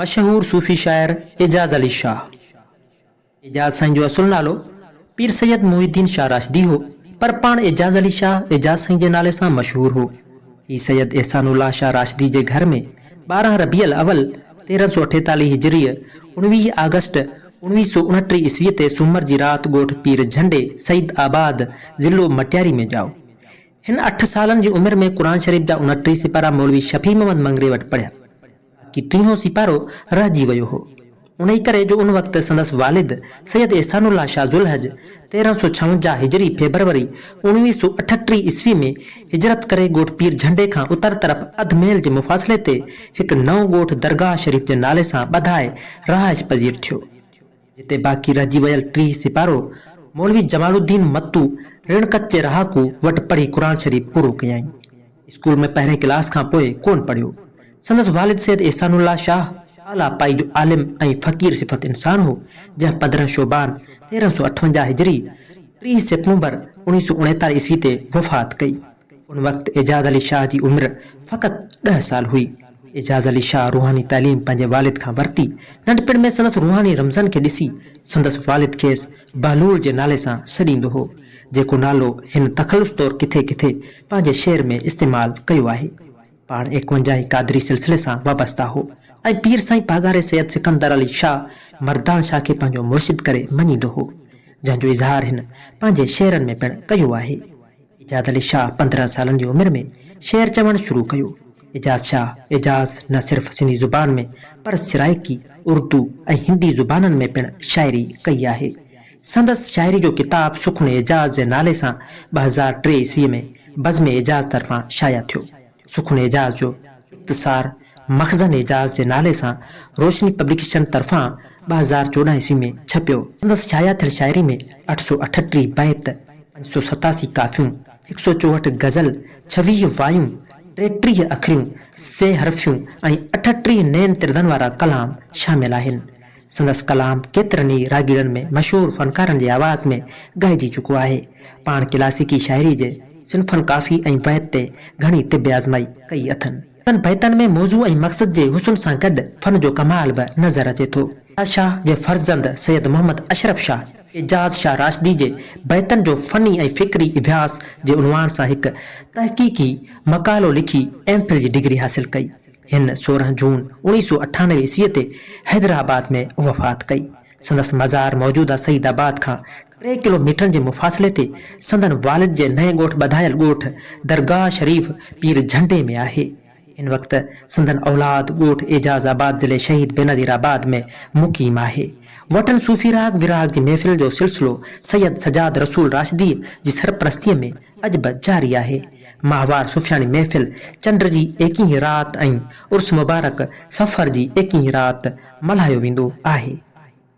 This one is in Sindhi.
مشهور صوفي شاعر اعجاز علي شاهه. اعجاز سائين جو اصل نالو پير سيد محي الدين شاهه راشدي هو، پر پاڻ اعجاز علي شاهه اعجاز سائين جي نالي سان مشهور هو. هي سيد احسان الله شاهه راشدي جي گهر ۾ 12 ربيع الاول 1348 هجريء 19 آگسٽ 1929 عيسويء تي سومر جي رات ڳوٺ پير جهنڊي سعيد آباد ضلعو مٽياري ۾ ڄائو. هن اٺ سالن جي عمر ۾ قرآن شريف جا 29 سيپارا مولوي شفيع محمد مڱريي وٽ پڙهيا. باقي ٽيهون سيپارو رهجي ويو هو. انهي ڪري جو ان وقت سندس والد سيد احسان الله شاهه ذوالحج 1356 هجري فيبروري 1938 عيسوي ۾ هجرت ڪري ڳوٺ پير جهنڊي کان اتر طرف اڌ ميل جي مفاصلي تي هڪ نئون ڳوٺ درگاهه شريف جي نالي سان ٻڌائي رهائش پذير ٿيو. جتي باقي رهجي ويل 30 سيپارو مولوي جمال الدين متو رڻڪچ جي رهاڪو وٽ پڙهي قرآن شريف پورو ڪيائين. اسڪول ۾ پهرين ڪلاس کان پوء ڪونه پڙهيو. سندس والد سيد احسان الله شاهه اعليٰ پائي جو عالم ۽ فقير صفت انسان هو، جنهن 15 شعبان 1358 هجري 30 سيپٽمبر 1939 عيسوي تي وفات ڪئي. ان وقت اعجاز علي شاهه جي عمر فقط ڏهه سال هئي. اعجاز علي شاهه روحاني تعليم پنهنجي والد کان ورتي. ننڍپڻ ۾ سندس روحاني رمزن کي ڏسي سندس والد کيس بهلول جي نالي سان سڏيندو هو، جيڪو نالو هن تخلص طور ڪٿي ڪٿي پنهنجي شعر ۾ استعمال ڪيو آهي. پاڻ ايڪونجاهي قادري سلسلي سان وابسته هو ۽ پير سائين پاڳاري سيد سڪندر علي شاهه مردان شاهه کي پنهنجو مرشد ڪري مڃيندو هو، جنهن جو اظهار هن پنهنجي شعرن ۾ پڻ ڪيو آهي. اعجاز علي شاهه 15 سالن جي عمر ۾ شعر چوڻ شروع ڪيو. اعجاز شاهه اعجاز نه صرف سنڌي زبان ۾ پر سرائيڪي، اردو ۽ هندي زبانن ۾ پڻ شاعري ڪئي آهي. سندس شاعري جو ڪتاب سخن اعجاز جي نالي سان 2003 عيسويء ۾ بزم اعجاز طرفان شايع ٿيو. سخن اعجاز جو اختصار مخزن اعجاز جي نالي سان روشني پبليڪيشن طرفان 2014 عيسوي ۾ ڇپيو. سندس شايع ٿيل شاعري ۾ 838 بيت، 587 ڪافيون، 164 غزل، 26 وايون، 33 اکريون، سي حرفيون ۽ 38 نين طرزن وارا ڪلام شامل آهن. سندس ڪلام ڪيترن ئي راڳيڙن ۾ مشهور فنڪارن جي آواز ۾ ڳائجي چڪو آهي. پاڻ ڪلاسيڪي شاعري جي صنفن ڪافي ۽ بيت تي گهڻي طب آزمائي ڪئي اٿن. سندن بيتن ۾ موضوع ۽ مقصد جي حسن سان گڏ فن جو ڪمال به نظر اچي ٿو. اعجاز شاهه جي فرزند سيد محمد اشرف شاهه اعجاز شاهه راشدي جي بيتن جو فني ۽ فڪري اڀياس جي عنوان سان هڪ تحقيقي مقالو لکي ايم فل جي ڊگري حاصل ڪئي. هن 16 جون 1998 عيسويء تي حيدرآباد ۾ وفات ڪئي. سندس مزار موجوده سعيد آباد کان ٽي ڪلو ميٽرن جي مفاصلي تي سندن والد جي نئين ڳوٺ ٻڌايل ڳوٺ درگاهه شريف پير جهنڊي ۾ آهي. هن وقت سندن اولاد ڳوٺ اعجاز آباد ضلعي شهيد بينظير آباد ۾ مقيم آهي. وٽن صوفي راڳ وراڳ جي محفلن جو سلسلو سيد سجاد رسول راشديء جي سرپرستيء ۾ اڄ به جاري آهي. ماهوار صوفياڻي محفل چنڊ جي ايڪيهين رات ۽ عرس مبارڪ صفر جي ايڪيهين رات ملهايو ويندو آهي.